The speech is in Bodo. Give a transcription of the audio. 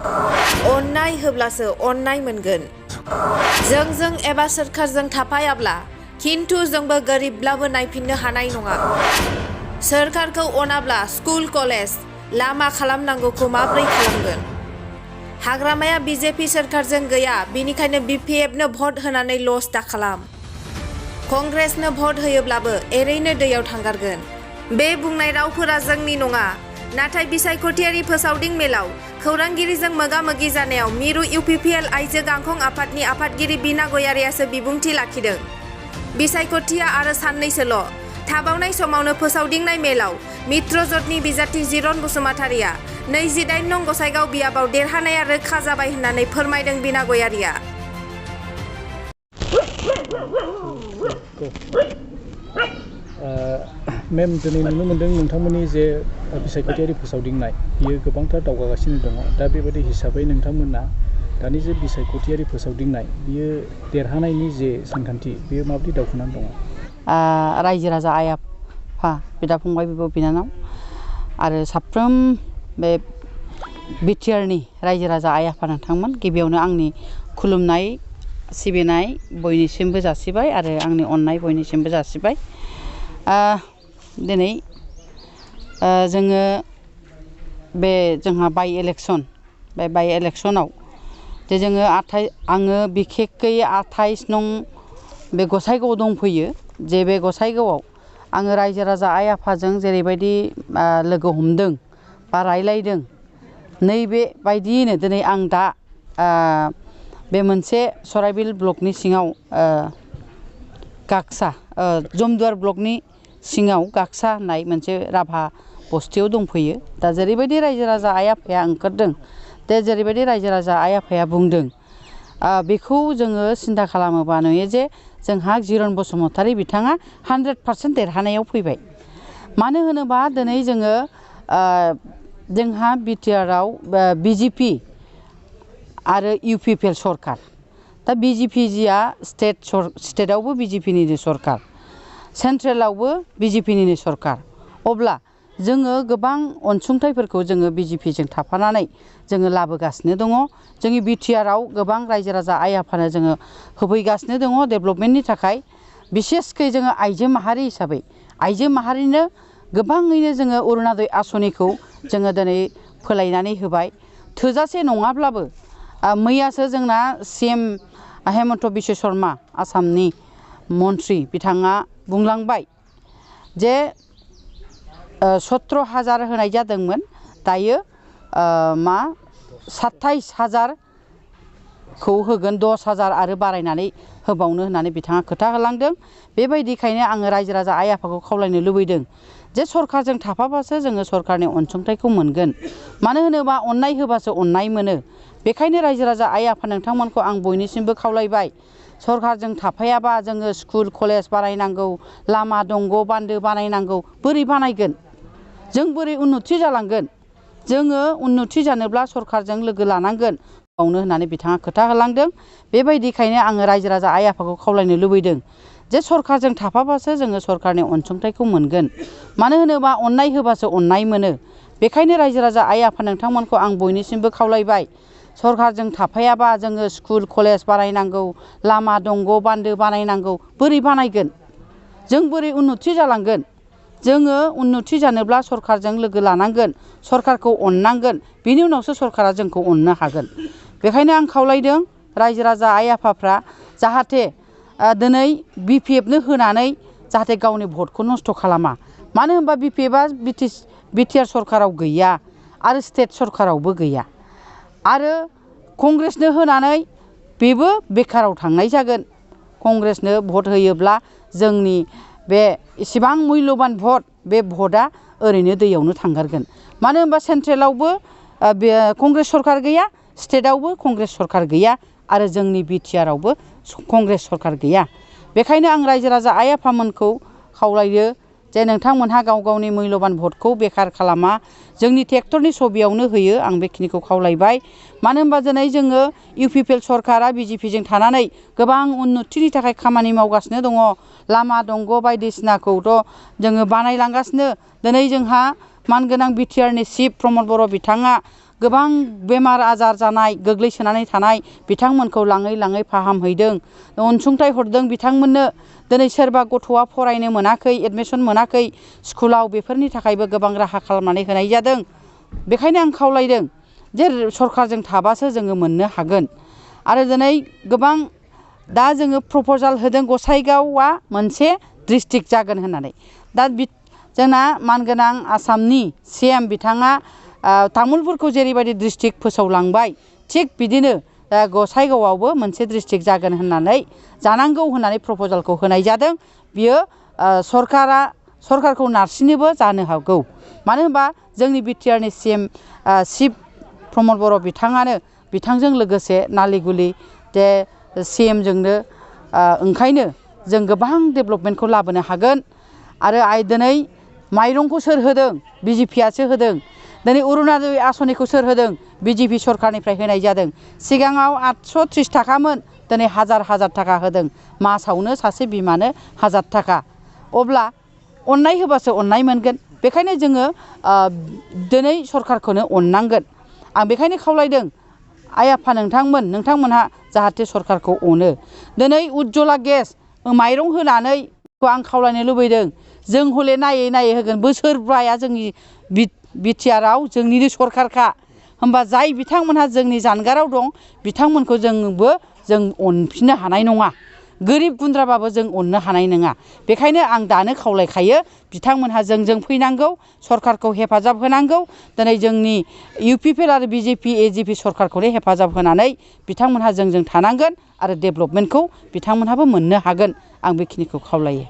अननाय होब्लासो अननाय मोनगोन। जोंजों एबा सोरखारजों थाफायाब्ला खिन्थु जोंबो गोरिबब्लाबो नायफिननो हानाय नङा। सोरखारखौ अनाब्ला स्कुल कलेज लामा खालामनांगौखौ माब्रै खालामगोन? हाग्रामाया बिजेपि सोरखारजों गैया, बिनिखायनो बिपिएफनो भट होनानै लस दाखालाम। कंग्रेसनो भट होयोब्लाबो एरैनो दैयाव थांगारगोन। बे बुंनाय रावफोरा जोंनि नङा, नाथाय बिसायख'थियारि फोसावदिं मेलाव खौरांगिरिजों मोगा-मोगि जानायाव मिरु इउपिपिएल आइजो गांखं आफादनि आफादगिरि बिना गयारियासो बिबुंथि लाखिदों। बिसायख'थिया आरो साननैसोल'। थाबावनाय समावनो फोसावदिंनाय मेलाव मित्रजोटनि बिजाथि जिरन बसुमतारिया 28 नं गसाइगाव बियाबाव देरहानाया रोखा जाबाय होननानै फोरमायदों बिना गयारिया। मेम, दिनै नुनो मोन्दों नोंथांमोननि जे बिसायख'थियारि फोसावदिंनाय बियो गोबांथार दावगागासिनो दङ। दा बेबायदि हिसाबै नोंथांमोना दानि जे बिसायख'थियारि फोसावदिंनाय बियो देरहानायनि जे सानखान्थि बेयो माबायदि दावखोनानै दङ? रायजो राजा आइ आफा, बिदा फंबाय, बिब' बिनानाव आरो साफ्रोम बे बिटिआरनि रायजो राजा आइ आफा नोंथांमोन, गिबियावनो आंनि खुलुमनाय सिबिनाय बयनिसिमबो जासिबाय आरो आंनि अननाय बयनिसिमबो जासिबाय। दिनै जोङो बे जोंहा बाइ इलेक्सन, बे बाइ इलेक्सनाव जे जोङो आङो बिखेखयै 28 नं बे गसाइगावआव दंफैयो। जे बे गसाइगावआव आङो रायजो राजा आइ आफाजों जेरैबायदि लोगो हमदों बा रायलायदों, नैबे बायदियैनो दिनै आं दा बे मोनसे सराइबिल ब्लकनि सिङाव गागसा जमदुवार ब्लकनि सिङाव गागसा होननाय मोनसे राभा बस्तियाव दंफैयो। दा जेरैबायदि रायजो राजा आइ आफाया ओंखारदों, दा जेरैबायदि रायजो राजा आइ आफाया बुंदों, बेखौ जोङो सिन्था खालामोबा नुयो जे जोंहा जिरन बसुमतारि बिथाङा 100% देरहानायाव फैबाय। मानो होनोबा दिनै जोङो जोंहा बिटिआराव बिजेपि आरो इउपिपिएल सरकार, दा बिजेपि जिया स्टेटआवबो बिजेपिनिनो सरकार, सेन्ट्रेलावबो बिजेपिनिनो सरकार। अब्ला जोङो गोबां अनसुंथाइफोरखौ जोङो बिजेपिजों थाफानानै जोङो लाबोगासिनो दङ। जोंनि बिटिआराव गोबां रायजो राजा आइ आफानो जोङो होफैगासिनो दङ डेभेलपमेन्टनि थाखाय। बिसेसकै जोङो आइजो माहारि हिसाबै आइजो माहारिनो गोबाङैनो जोङो अरुण'दय आसनिखौ जोङो दिनै फोलायनानै होबाय। थोजासे नङाब्लाबो मैयासो जोंना CM हेमन्त बिश्व शर्मा आसामनि मन्त्रि बिथाङा बुंलांबाय जे 17,000 होनाय जादोंमोन, दायो 27,000खौ होगोन, 10,000 आरो बारायनानै होबावनो होननानै बिथाङा खोथा होलांदों। बेबायदिखायनो आङो रायजो राजा आइ आफाखौ खावलायनो लुबैदों जे सरकारजों थाफाबासो जोङो सरकारनि अनसुंथाइखौ मोनगोन। मानो होनोबा अननाय होबासो अननाय मोनो। बेखायनो रायजो राजा आइ आफा नोंथांमोनखौ आं बयनिसिमबो खावलायबाय, सरकारजों थाफायाबा जोङो स्कुल कलेज बानायनांगौ, लामा दंग' बान्दो बानायनांगौ। बोरै बानायगोन? जों बोरै उन्नति जालांगोन? जोङो उन्नति जानोब्ला सरकारजों लोगो लानांगोन बावनो होननानै बिथाङा खोथा होलांदों। बेबायदिखायनो आङो रायजो राजा आइ आफाखौ खावलायनो लुबैदों जे सरकारजों थाफाबासो जोङो सरकारनि अनसुंथाइखौ मोनगोन। मानो होनोबा अननाय होबासो अननाय मोनो। बेखायनो रायजो राजा आइ आफा नोंथांमोनखौ आं बयनिसिमबो खावलायबाय, सरकारजों थाफायाबा जोङो स्कुल कलेज बानायनांगौ, लामा दंग' बान्दो बानायनांगौ। बोरै बानायगोन? जों बोरै उन्नति जालांगोन? जोङो उन्नति जानोब्ला सरकारजों लोगो लानांगोन, सरकारखौ अननांगोन, बिनि उनावसो सरकारा जोंखौ अननो हागोन। बेखायनो आं खावलायदों रायजो राजा आइ आफाफ्रा जाहाथे दिनै बिपिएफनो होनानै जाहाथे गावनि भटखौ नस्थ' खालामा। मानो होनबा बिपिएफआ बिटिआर सरकाराव गैया आरो स्टेट सरकारावबो गैया। आरो कंग्रेसनो होनानै बेबो बेखाराव थांनाय जागोन। कंग्रेसनो भट होयोब्ला जोंनि बे इसेबां मुल्यबान भट, बे भटआ ओरैनो दैयावनो थांगारगोन। मानो होनबा सेन्ट्रेलावबो कंग्रेस सरकार गैया, स्टेटआवबो कंग्रेस सरकार गैया आरो जोंनि बिटिआरावबो कंग्रेस सरकार गैया। बेखायनो आं रायजो राजा आइ आफामोनखौ खावलायो जे नोंथांमोनहा गाव गावनि मुल्यबान भटखौ बेखार खालामा, जोंनि ट्रेक्टरनि सबियावनो होयो। आं बेखिनिखौ खावलायबाय। मानो होनबा दिनै जोङो इउपिपिएल सरकारा बिजेपिजों थानानै गोबां उन्नतिनि थाखाय खामानि मावगासिनो दङ। लामा दंग' बायदिसिनाखौथ' जोङो बानायलांगासिनो। दिनै जोंहा मानगोनां बिटिआरनि चिफ प्रमद बर' बिथाङा गोबां बेमार आजार जानाय गोग्लैसोनानै थानाय बिथांमोनखौ लाङै लाङै फाहामहैदों अनसुंथाइ हरदों बिथांमोननो दिनै सोरबा गथ'आ फरायनो मोनाखै एडमिसन मोनाखै स्कुलाव बेफोरनि थाखायबो गोबां राहा खालामनानै होनाय जादों बेखायनो आं खावलायदों जे सरकारजों थाबासो जोङो मोननो हागोन आरो दिनै गोबां दा जोङो प्रप'जाल होदों गसाइगावआ मोनसे डिस्ट्रिक्ट जागोन होननानै दा जोंना मानगोनां आसामनि CM बिथाङा तामुलपुरखौ जेरैबायदि डिस्ट्रिक्ट फोसावलांबाय थिग बिदिनो गसाइगावआवबो मोनसे डिस्ट्रिक्ट जागोन होननानै जानांगौ होननानै प्रप'जालखौ होनाय जादों बियो सरकारखौ नारसिननोबो जानो हागौ मानो होनबा जोंनि BTRनि CM शिब प्रमद बर' बिथांजों लोगोसे नालिगुलि जे CMजोंनो ओंखायनो जों गोबां डेभेलपमेन्टखौ लाबोनो हागोन आरो दिनै माइरंखौ सोर होदों BJPयासो होदों दिनै अरुण'दय आसनिखौ सोर होदों BJP सरकारनिफ्राय होनाय जादों सिगाङाव 830 थाखामोन दिनै 1000 थाखा होदों मासावनो सासे बिमानो 1000 थाखा अब्ला अननाय होबासो अननाय मोनगोन बेखायनो जोङो दिनै सरकारखौनो अननांगोन आं बेखायनो खावलायदों आइ आफा नोंथांमोनहा जाहाथे सरकारखौ अनो दिनै उज्ज्वला गेस माइरं होनानै आं खावलायनो लुबैदों जों हले नायै नायै होगोन बोसोरबाया जोंनि BTRआव जोंनिनो सरकारखा होमबा जाय बिथांमोनहा जोंनि जानगाराव दं बिथांमोनखौ जों अनफिननो हानाय नङा गोरिब गुन्द्राबाबो जों अननो हानाय नङा बेखायनो आं दानो खावलायखायो बिथांमोनहा जोंजों फैनांगौ सरकारखौ हेफाजाब होनांगौ दिनै जोंनि UPPL आरो BJP AJP सरकारखौनो हेफाजाब होनानै बिथांमोनहा जोंजों थानांगोन आरो डेभेलपमेन्टखौ बिथांमोनहाबो मोननो हागोन आं बेखिनिखौ खावलायो